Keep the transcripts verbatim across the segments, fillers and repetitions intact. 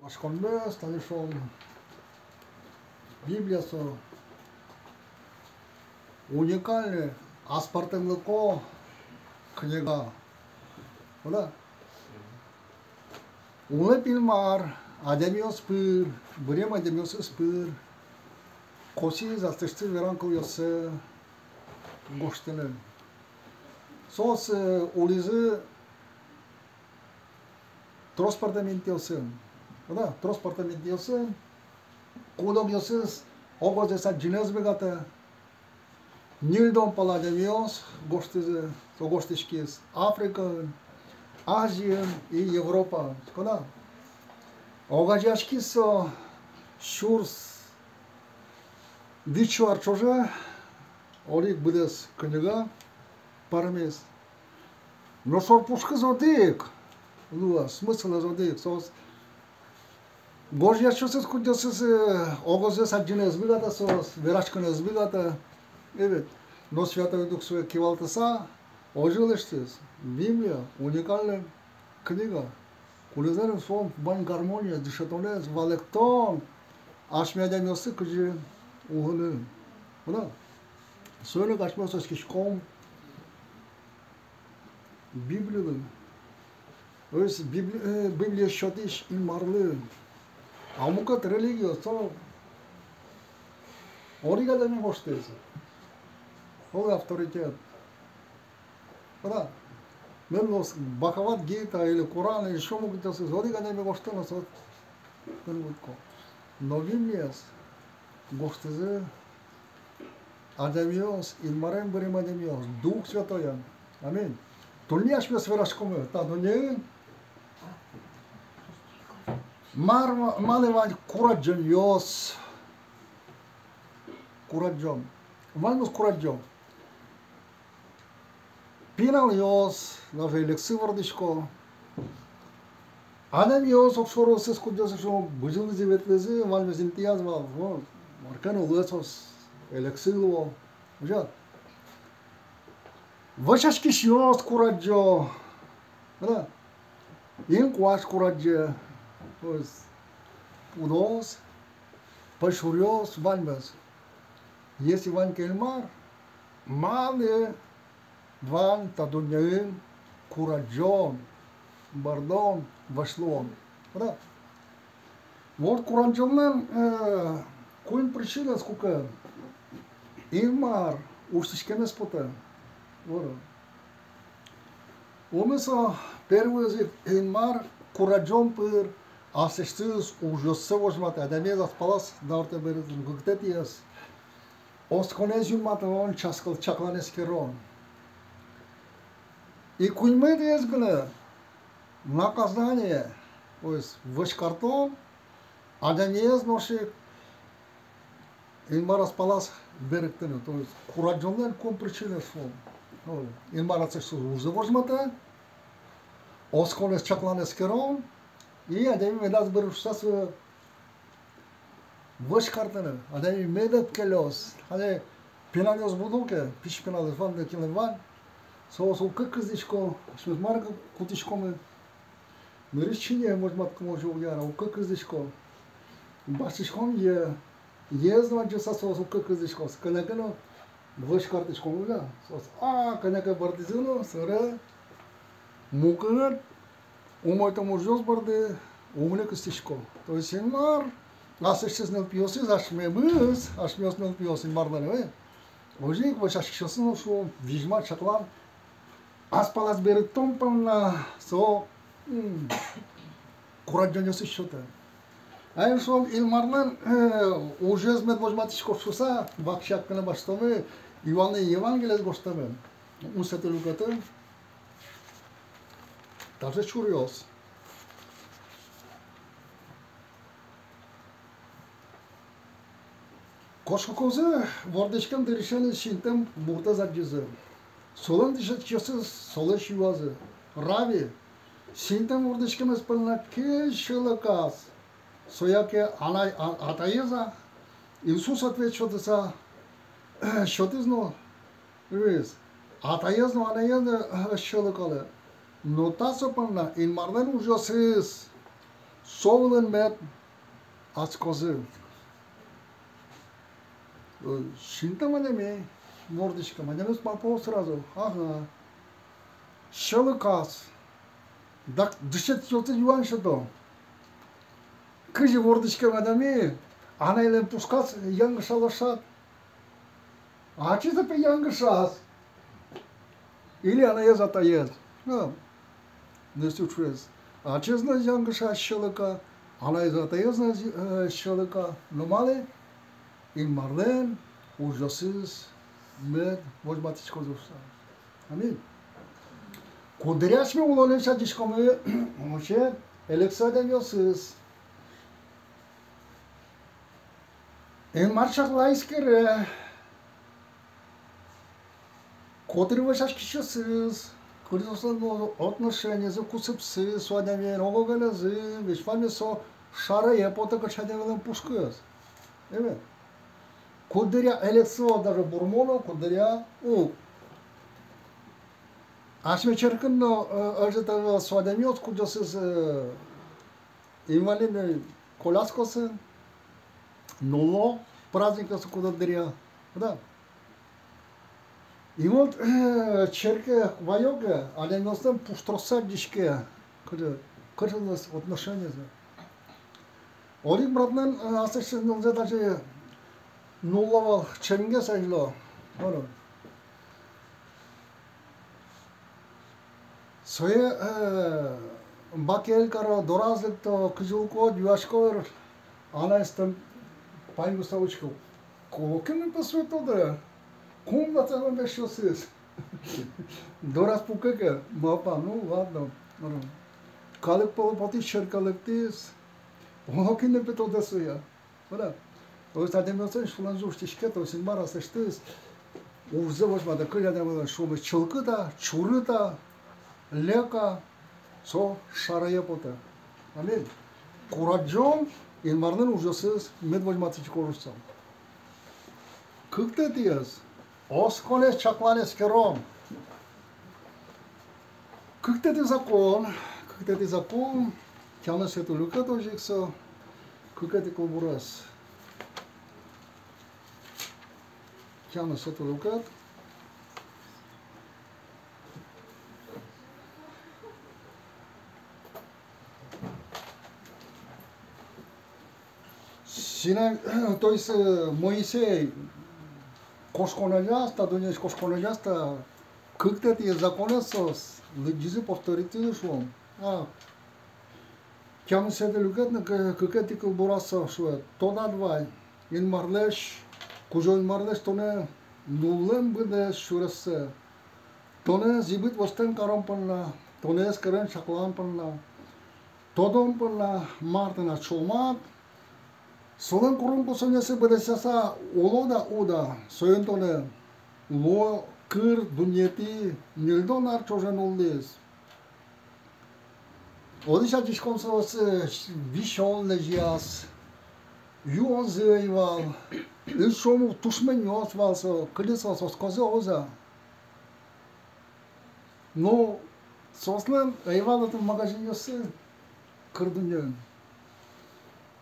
Ашконмес тани шуом, Библия со уникальный, аспӧртэмлыко книга. Вала? Улэп Инмар адямиос пыр, бырем адямиосыз пыр косӥз аслэсьтыз веран кылъёссэ гожтыны. Соос, э, улӥзы трос пӧртэм интыосын. Да, трос пӧртэм интыосын. Куд-огъёсыз огзэс адӟыны ӧз быгатэ. Ньыльдон пала адямиос гожтӥзы, со гожтӥськиз Африкаын, Азиын и Европаын. Шуиськод-а? Огазеяськиз со сюрс витьсю ар ӵоже, одӥг быдэс книга пӧрмиз. Но шор пушкыз одӥг луэ, смыслэз одӥг, соос гожъясьёсыз, кудъёсыз, э, огзэс адӟыны ӧз быгатэ, соос вераськыны ӧз быгатэ. И ведь, но Святой Дух сое кивалтыса, озьы лэсьтӥз. Библия уникальный книга. Кудӥзлэн со вань гармония, дышетонэз, валэктон асьме адямиослы кызьы улыны. Вала? Соин ик асьмеос оскиськом Библилы. То есть Библи-, э, Библиез сётӥсь Инмарлы. А мукет религиос, со одӥг адями гожтӥз. Оло авторитет. Вала? Мед луоз Бхагавад-гита или Коран, или ещё мукетъёсыз, одӥг адями гожтэ но, со тырмытӥсько. Но Библиез гожтӥзы адямиос, Инмарен бырем адямиос, Дух Святойен. Аминь. Туннэ асьмеос вераськомы та дуннеын мар-, малы вань курадӟонъёс. Курадӟон. Ваньмыз курадӟо. Пиналъёс, даже элексы вордӥсько. Адямиос, огшоры соос, кудъёсыз бызьылӥзы, ветлӥзы, ваньмыз интыяз вал, но мар ке но луэ, соос элексы луо. Ужа. Вӧсяськисьёс курадӟо. Да. Инкуазь курадӟе. Соос пудоос, пӧйшуръёс, ваньмыз. Если вань ке Инмар, малы вань та дуннеын курадӟон, бӧрдон, вӧсь луон. Вала? Вот курадӟонлэн, э, куинь причинаез, куке Инмар усьтӥськемез потэ. Вала? Умой со, первойзэ ик, Инмар курадӟон пыр аслэсьтыз ужъёссэ возьматэ, адямиез ас палаз дауртэ берыктыны. Кыктэтӥез — осконэз юнматон, часкал-, чаклан эскерон. И куиньметӥез гинэ — наказание, то есть вӧсь картон, адямиез нош ик Инмар ас палаз берыктыны. То есть курадӟонлэн куинь причинаез со. Ой, Инмар аслэсьтыз ужзэ возьматэ, осконэз чаклан эскерон, и адями медаз быры шуса сое вӧсь картыны, адями мед ӧпкелёз. Али пиналъёс будо ке, пичи пиналъёс вань, кинлэн вань, соос уг ке кылзӥсько, асьмеос мар ке кутӥськомы. Нырысь чиньыен возьматӥськом, озьы уг яра, уг ке кылзӥсько. Басьтӥськом йӧ, йӧез но адӟыса соос уг ке кылзӥсько. Кӧня ке но вӧсь картӥськом, уг-а? Соос, а, кӧня ке бӧрдӥзы но, собере мукет умойтэм ужъёс борды уг ни кыстӥсько. То есть Инмар аслэсьтыз нылпиосыз асьмемыз, асьмеос нылпиос Инмарлэн, э? Озьы ик вӧсяськисьёсыз но, шуом, визьман, чаклан ас палаз берыктон понна со, м, курадӟонъёсыз сётэ. Али, шуом, Инмарлэн, э, ужез мед возьматӥськоз шуса, вакчияк гинэ басьтомы, Иоаннлэн Евангелиез гожтэмын, укмысэтӥ люкетын, таӵе чуръёс. Кошкыкузы вордӥськем дырысеныз синтэм муртэз адӟизы. Солэн дышетскисьёсыз солэсь юазы: «Равви, синтэм вордӥськемез понна кин сьӧлыказ, со яке анай-, а-, атаез-а?» Иисус ответ сётыса, сётӥз но шуиз: «Атаез но, анаез но ӧз сьӧлыкалэ. Но та со понна Инмарлэн ужъёсыз Со вылын мед адскозы. Э, синтэм адями вордӥське, адямиос малпало сразу: ага, сьӧлыказ. Дак дышетскисьёслы юан сёто: кызьы вордӥськем адями анайлэн пушказ янгышалоз шат? Ачиз-а, пе, янгышаз? Или анаез, атаез? Ну, нырысь учырез. Ачиз но янгышаз, сьӧлыка, анаез, атаез но, э, сьӧлыка. Но малы? Инмарлэн ужъёсыз мед возьматӥськозы шуса. Аминь. Куддыръя асьме улонын адӟиськомы вообще элексо адямиосыз. Инмар чакла, эскере котыр вӧсяськисьёсыз, кудӥз соослэн отношениезы, кусыпсы со адямиен, ог-огенызы, весь ваньмыз со шарае потэ кыӵе адямилэн пушкыз. Эвет. Куддыръя элексо даже бурмоно, куддыръя уг. Асьме черкын но, э, ӧжыт ӧвӧл со адямиос, кудъёсыз, э, инвалидной коляскаосын, нулло праздникъёсы куддыръя, да. И вот, э, черке ваё ке, адямиослэн пуштроссы адӟиське, кыӵе, кыӵе отношениезы. Одӥг братлэн, э, аслэсьтыз нылзэ тазьы нулло вал, чемгес азьло. Озьы. Сое, э, бакель каро, дораз лыкто, кызьы улӥськод, юасько, анаез тӥни паймыса учко. Кулэ ке но, пе, сое тодэ. Кумласянь вӧсяськисьёсыз. Дораз пуке ке, малпа: ну, ладно. Калык пӧлы потӥз, черке лыктӥз. Кулэ ке но, пе, тодэ сое. Вала. Озьы адямиослэн сюлэмзы усьтӥське, то есть Инмар аслэсьтыз ужзэ возьматэ, кызьы адямилэн сюлмыз чылкыт-а, чурыт-а, лек-а, со шарае потэ. Аминь. Курадӟом, Инмарлэн ужъёсыз мед возьматӥськозы шуса. Кыктэтӥез. Осконэз чаклан, эскерон. Кыктэтӥ закон, кыктэтӥ закон, тямысэтӥ люкет озьы ик со, кыкетӥ кылбураз. Тямысэтӥ люкет. Синай, то есть, э, Моисей кошкон азяз та, дуннеысь кошкон азяз та, кыктэтӥ законэз соос лыдӟизы, повторить каризы, шуом. А тямысэтӥ люкетын, кы-, кыкетӥ кылбураз со шуэ: тодад вай Инмарлэсь, Кузё-Инмарлэсь тонэ нуллэм быдэс сюрессэ, тонэ зӥбыт востэм карон понна, тонэ эскерен чаклан понна, тодон понна, мар тынад сюлмад, солэн курон-косонъёсыз быдэсъяса улод-а, уд-а, соин тонэ луо кыр дуннетӥ ньыльдон ар ӵоже нуллӥз. Отысь адӟиськом, соос висён лэзьяз, юонзы ӧй вал, ишшо мукет тушмонъёс вал со, кылиз соос, оскозы, ӧз-а. Но соослэн ӧй вал отын магазинъёссы кыр дуннеын.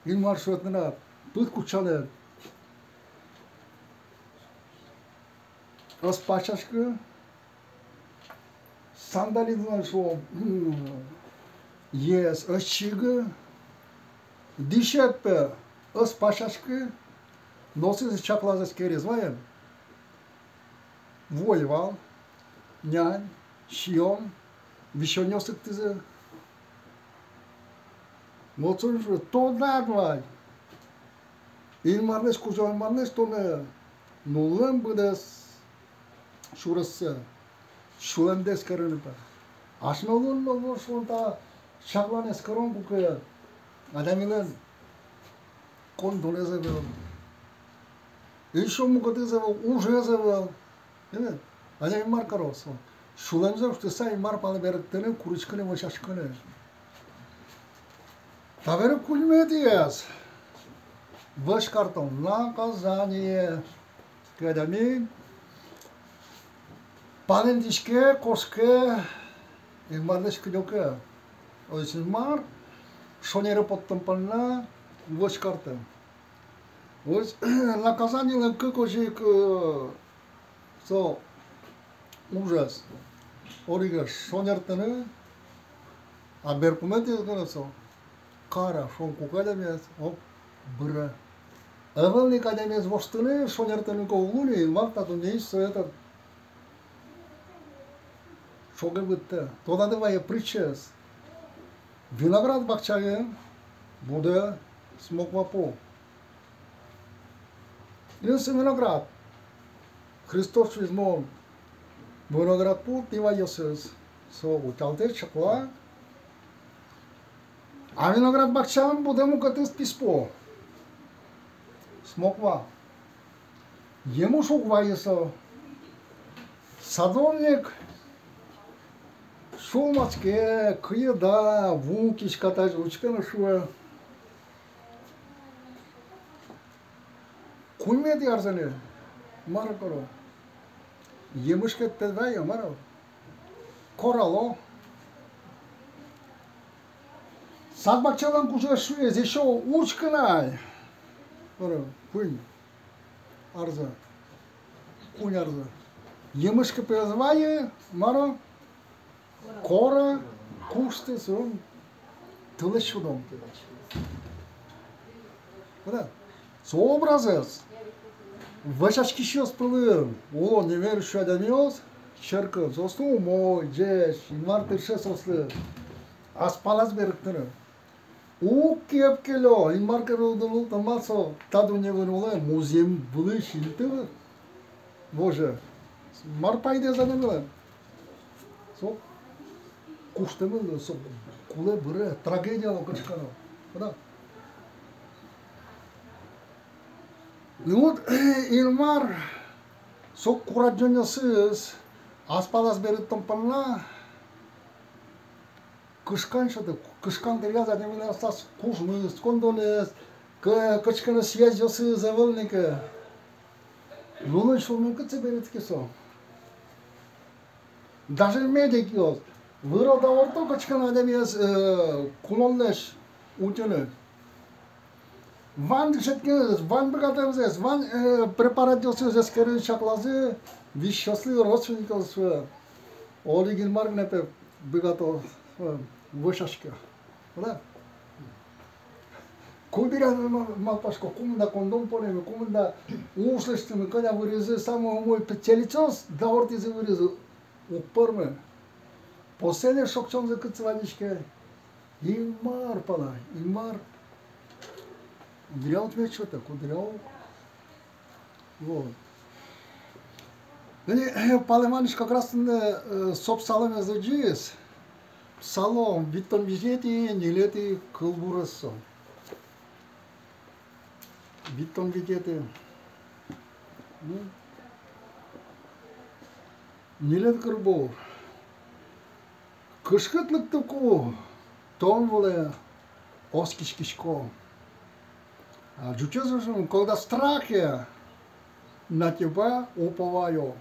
Инмар шуэ: тынад пыд кутчанэд ӧз пасяськы, сандалидлэн, шуом, м, йӧэз ӧз чигы, дӥсед, пе, ӧз пасяськы, но сое чаклаз, эскериз ваем. Ву ӧй вал, нянь, сиён, висёнъёс лыктӥзы. Вот соин шуэ: тодад вай Инмарлэсь, Кузё-Инмарлэсь тонэ нуллэм быдэс сюрессэ, сюлэмдэ эскерыны, пе. Асьме улонын но, шуом, та чаклан, эскерон, куке адямилэн коньдонэз ӧвӧл, ишшо мукетыз ӧвӧл, ужез ӧвӧл. Эвет. Адями мар кароз? Сюлэмзэ усьтыса Инмар пала берыктыны, куриськыны, вӧсяськыны. Табере куиньметӥез. Вӧсь картон. Наказание. Кыӵе адями палэнтӥське, кошке Инмарлэсь кыдёке. Озьы Инмар шонере поттон понна вӧсь картэ. Вӧсь, наказанилэн кык озьы ик, э, со ужез. Одӥгез шонертыны, а берпуметӥез гинэ со кара, шуом, куке адямиез, о, быре. Ӧвӧл ни ик адямиез воштыны, шонертыны ке уг луы ни, мар та дуннеысь со этот шогы быдтэ. Тодады вае притчаез. Виноград бакчаын будэ смоква пу. Ин со виноград. Христос шуиз: мон виноград пу, тӥ вайёсыз. Со утялтэ, чакла. А виноград бакчаын будэ мукетыз писпу. Смоква. Емыш уг вайы со. Садовник сюлмаське, кыйда, ву киськатӥз, учке но шуэ: куинетӥ арзэ ни, мар каро? Емыш ке, пе, вайо, мар каро? Корало. Сад-бакчалэн кузёез шуэ: ещё учкы на ай. Мар каро? Куинь арзэ. Куинь арзэ. Емыш ке, пе, ӧз вайы, мар каро? Коро, кушты, со тылысь сюдом. Вала. Со образэз вӧсяськисьёс пӧлын уло неверующий адямиос, черкын, соослы умой, ӟеч, Инмар тырше соослы ас палаз берыктыны. Уг ке ӧпкелё, Инмар ке уд лыктэ, мар со та дунне вылын улэ, музъем вылысь инты воже. Мар пайдаез адямилэн? Со куштэмын, со кулэ, быре, трагедия луэ кыӵе ке но. Вала. И вот Инмар со курадӟонъёсыз ас палаз берыктон понна кышкан сётэ, кышкан дыръяз адямилэн аслаз кужмыз, коньдонэз, кы-, кыӵе ке но связьёсыз ӧвӧл ни ке. Лулын-сюлмын кытчы берытске со? Даже медикъёс выро, даурто кыӵе ке но адямиез, э, кунонлэсь утьыны. Вань дышетскемзэс, вань быгатэмзэс, вань, э, препаратъёсыз эскерыны чаклазы, висьёслы, родственникъёслы, одӥг Инмар гинэ, пе, быгатэ, э, вӧсяське. Вала. Куддыръя ма-, малпасько, кумында коньдон понэме, кумында уж лэсьтыны, кӧня выризы, самой умой специалистъёс дауртӥзы, выризы, уг пӧрмы. Последний шокчонзы кытчы вазиське? Инмар пала, Инмар. Куддыръя ответ сётэ, куддыръя уг. Вот. Тани Пал Иваныч как раз тӥни, э, со псаломез лыдӟиз. Псалом, витьтон витетӥ, ньылетӥ кылбурез со. Витьтон витетӥ. М? Ньылетӥ кылбур. Кышкыт лыктыку тон вылэ оскиськисько. А ӟучез шуэ: когда в страхе на тебя уповаю.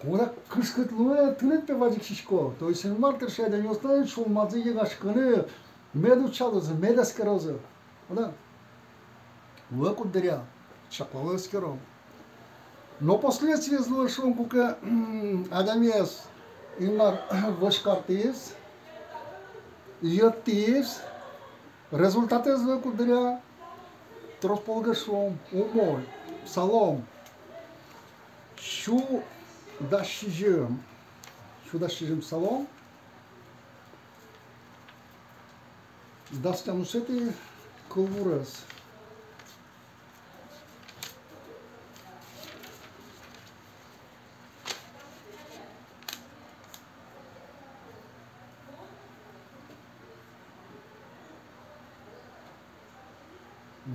Когда кышкыт луэ, тыныд, пе, вазиськисько. То есть Инмар тырше адямиослэн сюлмазы йыгаськыны, мед утчалозы, мед эскерозы. Вала. Луэ куддыръя, чаклало, эскеро. Но последствиез луэ, шуом, куке, м, адямиез Инмар вӧсь картӥз, йӧтӥз, результатэз луэ куддыръя, трос пол гес, шуом, умой. Псалом сю дас сизьым, сю дас сизьым псалом. Дас тямысэтӥ кылбурез.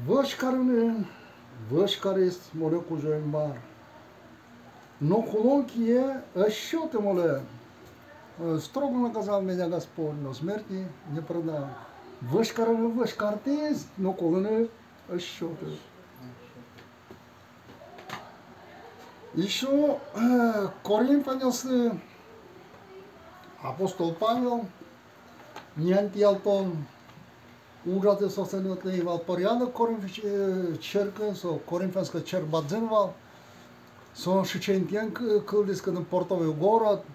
Вӧсь карыны вӧсь кариз монэ Кузё-Инмар. Но кулон кие ӧз сёты монэ. Э, строго наказал меня Господь, но смерти не предал. Вӧсь карыны вӧсь картӥз, но кулыны ӧз сёты. Ещё, э, коринфянъёслы апостол Павел Нянь тӥялтон ужазы соослэн отын ӧй вал порядок Коринф, э, черкын, со Коринфянской черк бадӟым вал. Со сыӵе интыен кы-, кылдӥз, кытын портовой город,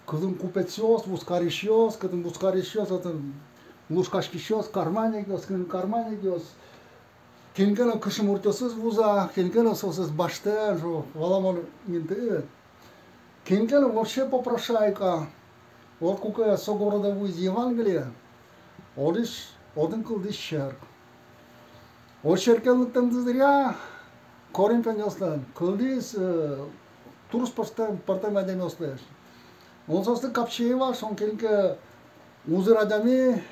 кытын купецъёс, вузкарисьёс, кытын вузкарисьёс, отын лушкаськисьёс, карманникъёс, кытын карманникъёс. Кин ке но кышномуртъёсыз вуза, кин ке но соосыз басьтэ, шуо, валамон инты. Кин ке но вообще попрошайка. Вот куке со городэ вуиз Евангелие, одӥг, отын кылдӥз черк. О черке лыктэмзы дыръя Коринфянъёслэн кылдӥз, э, трос пӧртэм, пӧртэм адямиослэсь. Мон соослы капчи ӧй вал, шуом, кин ке узыр адями,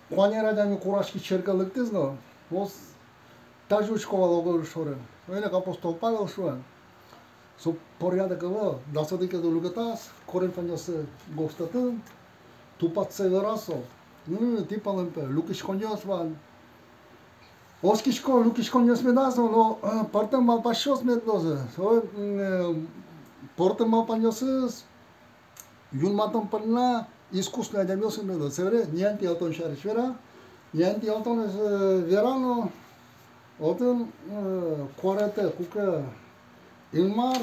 куанер адями кураськись черке лыктӥз но, вот тазьы учко вал ог-огез шоры. Соин ик апостол Павел шуэ: со порядок ӧвӧл. Дас одӥгетӥ люкетаз Коринфянъёслы гожтэтын тупатсэ вера со. Ну, тӥ палэнпе люкиськонъёс вань. Оскисько, люкиськонъёс медаз лу но, э, пӧртэм малпасьёс мед луозы. Со, м, э, пӧртэм малпанъёсыз юнматон понна искусной адямиос ӧвӧл. Собере нянь тӥялтон сярысь вера, нянь тӥялтонэз, э, вера но, отын, э, куаретэ, куке Инмар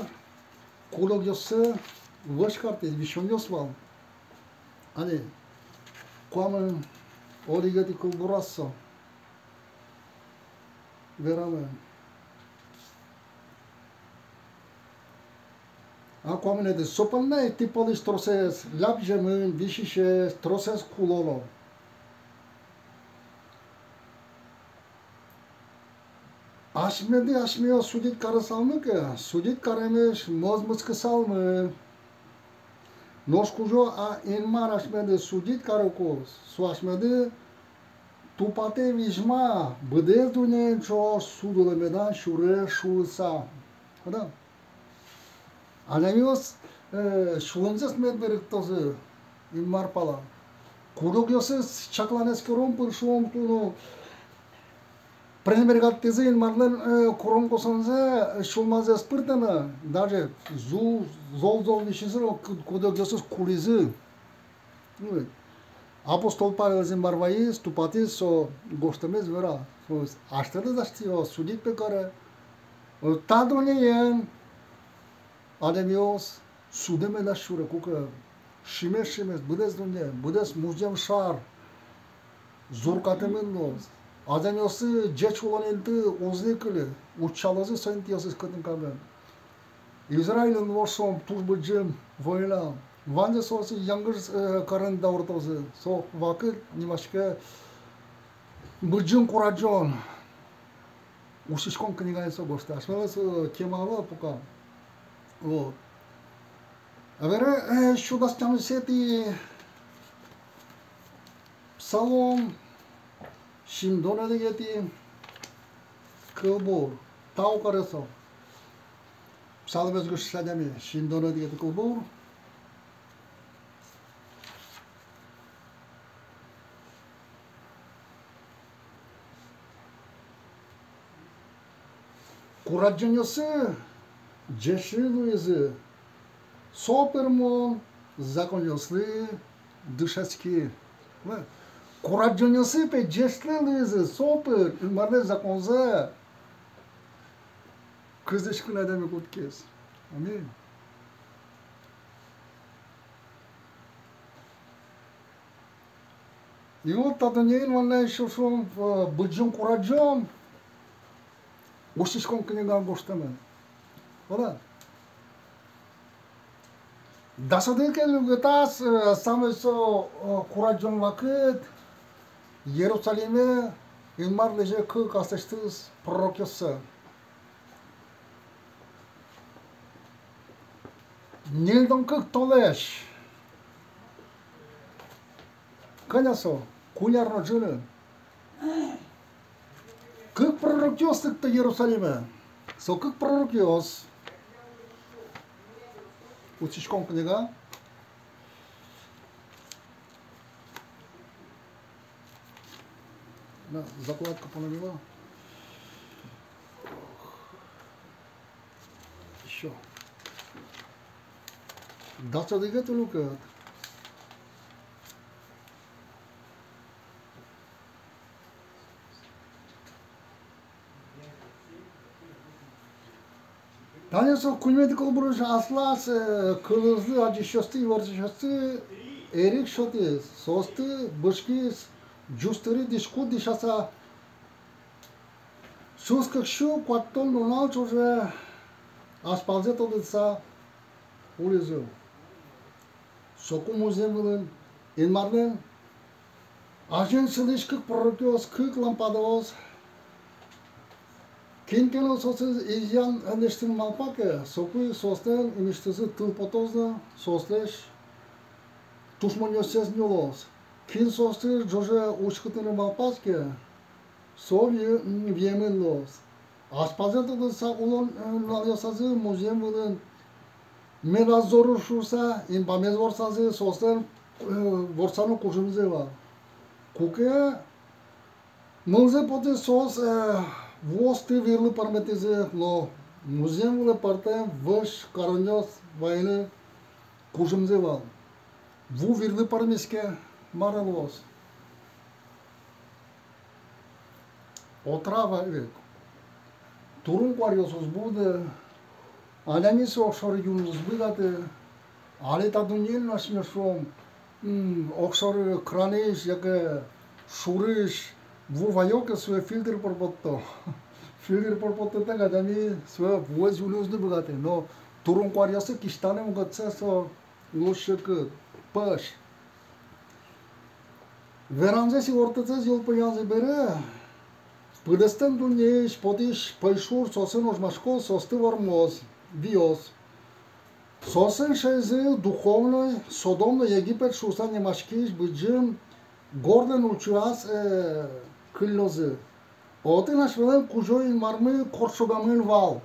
куд-огъёссэ вӧсь кариз, висёнъёс вал. Али куамын одӥгетӥ кылбураз со верамын. А куамынэтӥ: со понна ик тӥ пӧлысь тросэз лябӟемын, висисез, тросэз кулоно. Асьмеды асьмеос судить карысалмы ке, судить каремысь мозмытскысалмы. Нош кузё-а Инмар асьмеды судить карыку, со асьмеды тупатэ визьма, быдэс дуннеен ӵош суд улэ медам сюре шуыса. Кадь-а? Адямиос, э, сюлэмзэс мед берыктозы Инмар пала. Куд-огъёсыз чаклан-эскерон пыр, шуом, туно пренебрегатьтӥзы Инмарлэн, э, курон-косонзэ, э, сюлмазы ӧз пыртэ на, даже зу-, зол-зол висизы но, куд-, куд-огъёсыз кулӥзы. Ну, апостол Павел Инмар вайиз, тупатӥз, со гожтэмез вера. Со асьтэдыз асьтэос судить пе каре. Та дуннеен адямиос судэ медаз сюре, куке шимес-шимес быдэс дунне, быдэс музъем шар зуркатэмын луоз. Адямиослы ӟеч улон инты уз ни кыльы, утчалозы со интыосыз кытын ке но. Израильын, шуом, туж быдӟым война. Ваньзэ соос янгыш, э, карыны дауртозы. Со вакыт нимаське быдӟым курадӟон. Усьтӥськон книгаын со гожтэ. Асьмелы со, э, тема ӧвӧл пока. Вот. А бере, э, сю дас тямысэтӥ Псалом, сизьымдон одӥгетӥ кылбур. Тау каре со. Псаломез гожтӥсь адями, сизьымдон одӥгетӥ кылбур. Курадӟонъёсы ӟечлы луизы, со пыр мон законъёслы дышетски. Курадӟонъёсы пе ӟечлы луизы, со пыр Инмарлэн законзэ кылзӥськыны адями кутскиз. Аминь. И вот та дуннеын вань на ещё, шуом, э, быдӟым курадӟон, Усьтӥськон книгаын гожтэмын. Вала. Дас одӥгетӥ люкетаз, э, самой со, э, курадӟон вакыт, Иерусалиме Инмар лэзе кык аслэсьтыз пророкъёссэ. Ньыльдон кык толэзь. Кӧня со? Куинь ар но ӝыны. Кык пророкъёс лыктэ Иерусалиме. Со кык пророкъёс. Усьтӥськон книга. На, закладка понэмын. Ещё. Дас одӥгетӥ люкет. Тани со куиньметӥ кылбурысь аслаз, э, кылызлы адӟисьёсты, ивортӥсьёсты эрик сётӥз, соосты бышкиз ӟустыри дӥськут дӥсяса, сюрс кык сю куатьтон нунал ӵоже азьпалзэ тодыса улӥзы. Соку музъем вылын Инмарлэн азьын сылӥсь кык пророкъёс, кык лампадаос. Кин ке но соосыз изъян лэсьтыны малпа ке, соку ик соослэн ымысьтызы тыл потоз но, соослэсь тушмонъёссэс нюлоз. Кин соосты ӝоже уськытыны малпаз ке, со вие-, м, виемын луоз. Азьпалзэ тодыса улон, э, нуналъёсазы музъем вылын медаз зоры шуыса, инбамез ворсазы, соослэн, э, ворсаны кужымзы вал. Куке мылзы потӥз, соос, э, вуосты вирлы пӧрмытӥзы, но музъем вылэ пӧртэм вӧсь каронъёс вайыны кужымзы вал. Ву вирлы пӧрмиз ке, мар луоз? Отрава век. Турын-куаръёс уз буды, адями со огшоры юыны уз быгаты. Али та дуннеын асьмеос, м, огшоры кранысь яке шурысь ву ваё ке, сое фильтр пыр потто. Фильтр пыр поттэк адями сое вуэз юыны уз быгаты. Но турын-куаръёслы кисьтаны мукетсэ со улосчик пӧсь. Веранзэс, ивортонзэс йылпумъянзы бере, пыдэстэм дуннеысь потӥсь пӧйшур соосын ожмаськоз, соосты вормоз, виёз. Соослэн шӧйзы духовной Содом но Египет шуыса нимаськись быдӟым гордлэн ульчаез, э, кыллёзы. Отын асьмелэн Кузё-Инмармы кортчогамын вал.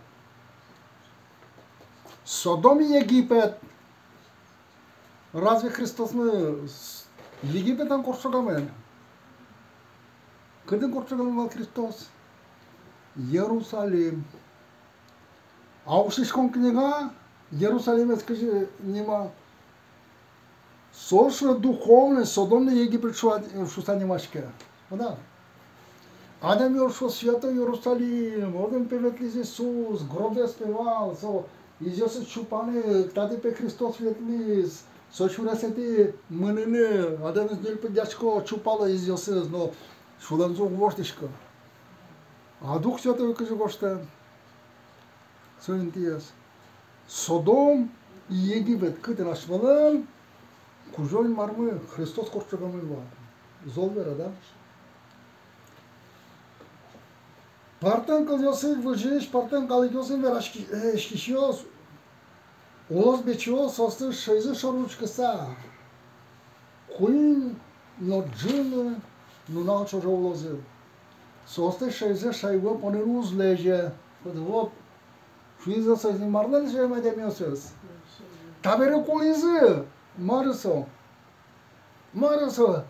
Содом и Египет. Разве Христосмы с-, Египетын кортчогамын? Кытын кортчогамын вал Христос? Иерусалим. А Усьтӥськон книга Иерусалимез кызьы нима? Со шуэ духовной Содом но Египет шуа-, шуыса нимаське. Вала. Адямиос шуо: Святой Иерусалим, отын пе ветлӥз Иисус, гробез пе вал, со изъёсыз чупаны, татӥ пе Христос ветлӥз, со сюресэтӥ мыныны, адямиос ньыль пыдъясько, чупало изъёсыз, но сюлэмзы уг воштӥськы. А Дух Святой кызьы гожтэ со интыез? Содом и Египет, кытын асьмелэн Кузё-Инмармы Христос кортчогамын вал. Зол вера, да? Пӧртэм кылъёсын выжыысь, пӧртэм калыкъёсын вераськи-, э, вераськисьёс, улосбечиос, соослэсь шӧйзы шоры учкыса, куинь но ӝыны нунал ӵоже улозы. Соослэсь шӧйзэс шайгуэ понын уз лэзе. Вот, вот. Шуизы соос: Инмарлэн сямен адямиосыз. Табере кулӥзы. Мар со? Мар со?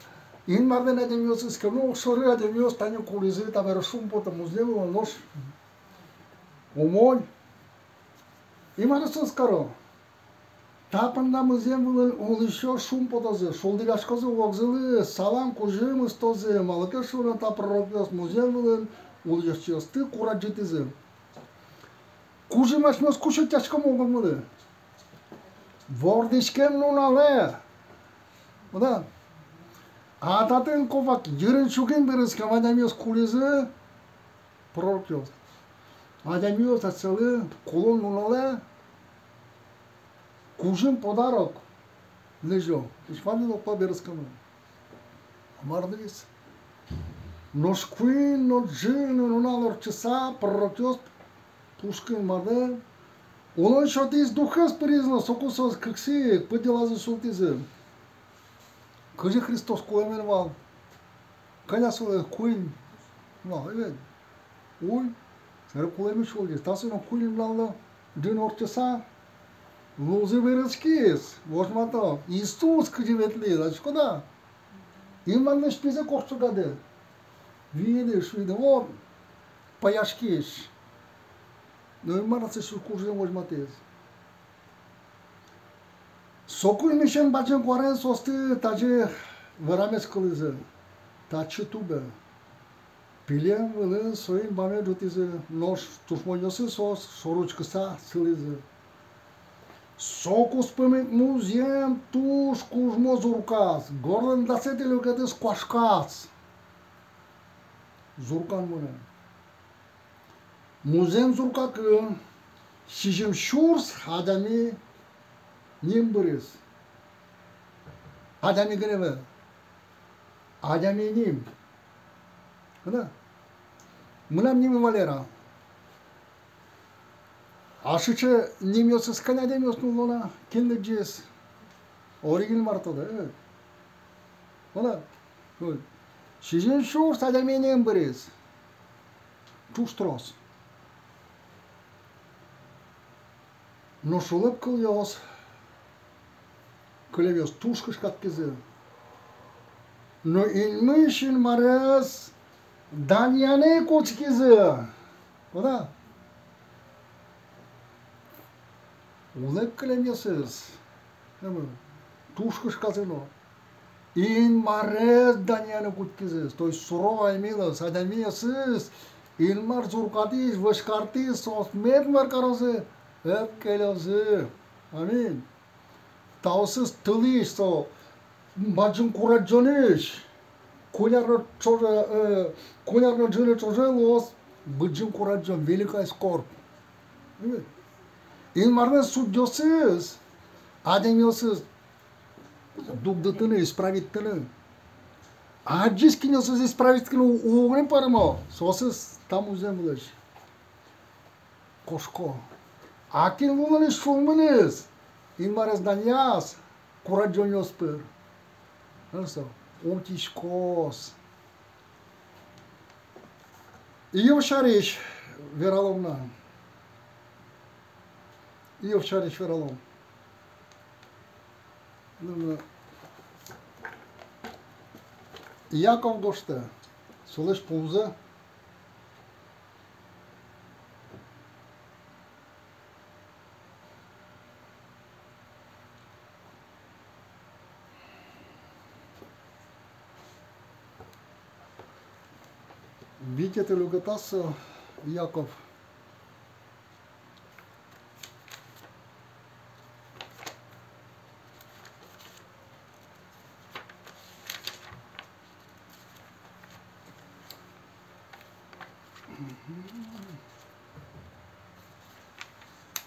Инмарлэн адямиосыз ке но, огшоры адямиос тани кулӥзы, табере шумпото музъем вылын, нош умой. И мар соос каро? Та понна музъем вылын улӥсьёс шумпотозы, шулдыръяськозы, огзылы салам, кужым ыстозы, малы ке шуоно та пророкъёс музъем вылын улӥсьёсты курадӟытӥзы. Кужым асьмеос ку сётъяськом огмылы? Вордӥськем нуналэ. Вала. А татын ковак йырын-чугын берытскем адямиос кулӥзы, пророкъёс. Адямиос асьсэлы кулон нуналэ кужым подарок лэзё. Ишмалин окпа берытскемын. Мар луиз? Нош куинь но ӝыны нунал ортчыса, пророкъёс пушкын марлы улон сётӥсь Духез пыриз но, соку соос кыксы ик пыд йылазы султӥзы. Кызьы Христос кулэмын вал? Кӧня солы куинь? Но, ӧвӧл. Уй, собере кулэмысь улӟиз. Та со но куинь нунал но ӝыны ортчыса, лулзы берытскиз, возьмато. Иисус кызьы ветлӥз, адӟиськод-а? Инмарлэсь пизэ кортчогады. Виыны, шуыны, вот, пӧяськись. Но Инмар аслэсьтыз кужзэ возьматӥз. Соку нимысен бадӟым куараен соосты тазьы верамез кылӥзы: татчы тубе. Пилем вылын соин бамез ӝутӥзы, нош тушмонъёсыз соос шоры учкыса сылӥзы. Со куспын ик музъем туж кужмо зурказ, горлэм дасэтӥ люкетэз куашказ. Зуркан мынэ. Музъем зуркакын сизьым сюрс адями ним быриз. Адями гинэ ӧвӧл. Адями ним. Кыӵе? Мынам нимы Валера. А сыӵе нимъёсыз кӧня адямиос нулло на, кин лыдӟиз? Одӥг Инмар тодэ, э. Вала. Ой. Сизьым сюрс адями ним быриз. Туж трос. Но сюлэм кылъёс, кылъёс туж кышкатскизы. Но инмысь Инмарез данъяны кутскизы. Вала. Улэп кылемъёсыз, эм, туж кышказы но. Инмарез данъяны кутскизы, то есть суровая милость, адямиосыз Инмар зуркатӥз, вӧсь картӥз, соос мед мар карозы, ӧпкелёзы. Аминь. Таосыз тылысь, со бадӟым курадӟонысь, куняр но ӵоже, э, куняр но ӝыны ӵоже луоз бадӟым курадӟон, великая скорбь. Инмарлэн судьёсыз адямиосыз дугдытыны, исправить карыны. Адӟиз, кинъёсыз исправить карыны у-, уг ни пӧрмо, соосыз та музъем вылысь кошко. А кин лулыныз, сюлмыныз Инмарез данъяз, курадӟонъёс пыр, со утиськоз. Иов сярысь вералом на. Иов сярысь вералом. Ну, ну. Яков гожтэ, солэсь пумзэ. Витетӥ люкетаз со, Яков.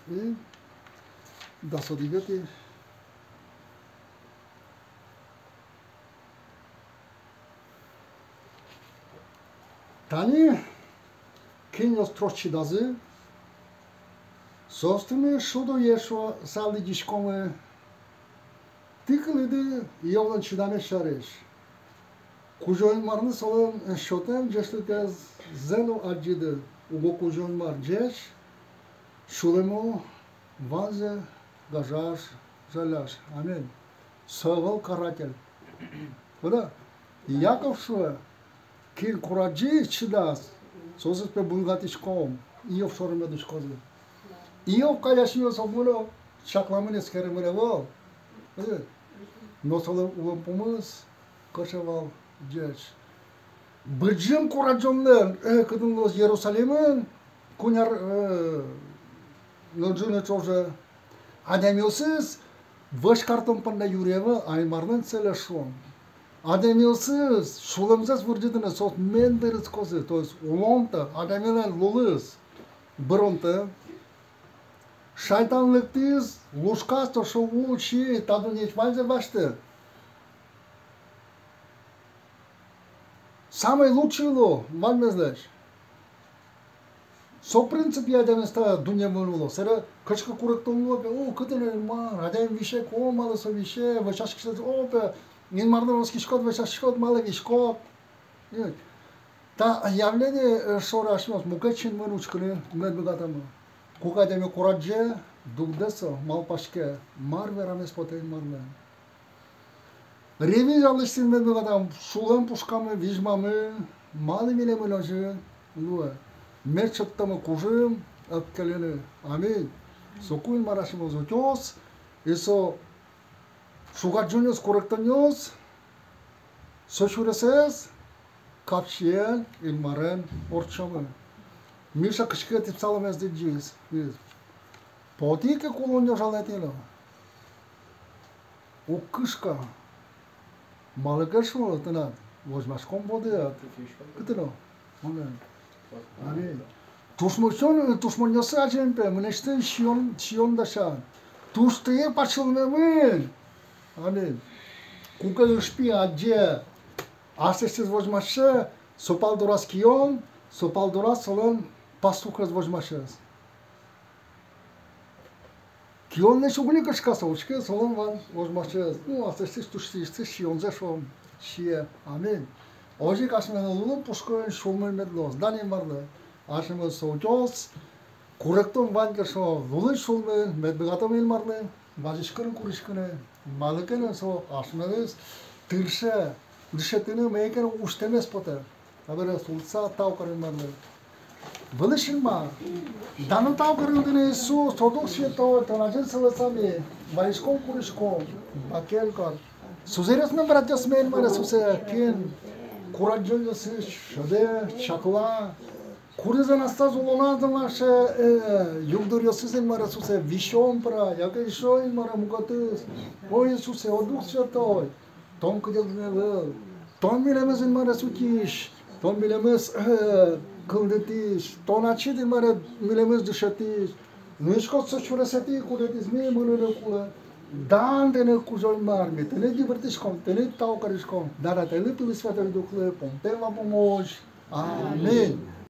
И дас одӥгетӥ. Тани кинъёс трос чидазы, соосты ми шудоесь шуыса лыдӟиськомы. Тӥ кылӥды Иовлэн чидамез сярысь. Кузё-Инмарлы солэн сётэм ӟечлыкезлы но адӟиды, уго Кузё-Инмар ӟеч, сюлэмо ваньзэ гажась, жалясь. Аминь. Со ӧвӧл каратель. Куда? Яков шуэ, кин курадӟиз, чидаз, соосыз, пе, буйгатӥськом, Иов шоры мед учкозы. Иов кадь асьмеос уг мыно, чакламын, эскеремын ӧвӧл. Но солэн улон пумыз кыӵе вал ӟеч. Быдӟым курадӟонлэн, э, кытын луоз Иерусалимын, куняр, э, но ӝыны ӵоже. Адямиосыз вӧсь картон понна юри ӧвӧл, а Инмарлэн целез шуом. Адямиосыз сюлэмзэс вырӟытыны, соос мед бырыськозы, то есть улонтэ, адямилэн лулыз быронтэ. Шайтан лыктӥз, лушказ, то шуэ: учи, та дуннеысь ваньзэ басьты. Самый лучший луо ваньмызлэсь. Со принципъя адямиос та дунне вылын уло. Собере кыӵе ке куректон луэ, пе, о, кытын Инмар, адями висе ке, о, малы со висе, вӧсяськиськод, о, пе, Инмарлы оскиськод, вӧсяськиськод, малы виськод. Э, та явление, э, шоры асьмеос мукет синмын учкыны мед быгатомы. Куке адями курадӟе, дугдэ со, малпаське, мар верамез потэ Инмарлэн. Ревизия лэсьтыны мед быгатом, сюлэм пушкамы, визьмамы, малы милемын озьы луэ. Мед сётомы кужым ӧпкелыны. Аминь. Соку Инмар асьмеос утёз, и со шугадӟонъёс, куректонъёс, со сюресэз Капчиен Инмарен ортчомы. Миша кыӵе ке тӥ псаломез лыдӟиз. Потӥ ке кулон ёжалэтӥ но, уг кышка. Малы ке шуоно, тынад возьмаськон бодыяд кытын но. Аминь. Аминь. Тушмонъёс, тушмонъёс азьын, пе, мынэсьтым сиён, сиён дасян. Туж тые пачылмемын. Аминь. Куке ыжпи адӟе аслэсьтыз возьмасьсэ, со пал дораз кион, со пал дораз солэн пастухез, возьмасез. Кионлэсь уг ни кышка со, учке, солэн вань возьмасез. Ну, аслэсьтыз тусьтӥсьтыз сиёнзэ, шуом, сие. Аминь. Озьы ик асьмелэн лулын, пушкын, сюлмын мед луоз. Дан Инмарлы. Асьмемыз со утёз, куректон вань ке, шуом, лулын, сюлмын, мед быгатом Инмарлы вазиськыны, куриськыны. Малы ке но со асьмемыз тырше дышетыны, мае ке но усьтэмез потэ. Табере султыса тау каром Инмарлы. Вылысь Инмар, дан но тау каром тыныд, Иисус, со Дух Святой, тон азьын сылыса ми вазиськом, куриськом, бакель кар. Сузэръёсме, братъёсме, Инмаре Иисусэ, кин курадӟонъёсыз шӧдэ, чакла, кудӥзлэн аслаз улоназ но вал сыӵе, э, югдуръёсыз, Инмаре Иисусэ, висён пыра, яке эшшо, Инмаре, мукетыз. О Иисусэ, о Дух Святой, тон кыдёкын ӧвӧл. Тон милемыз, Инмаре, утись, тон милемыз, э, кылдытӥсь, тон ачид, Инмаре, милемыз дышетӥсь. Нуиськод со сюресэтӥ, кудӥз ми мыныны кулэ. Дан тыныд, Кузё-Инмар, ми тыныд йыбырттӥськом, тыныд тау кариськом. Дан Атайлы, Пилы, Святой Духлы, пумтэм вапумозь. Аминь.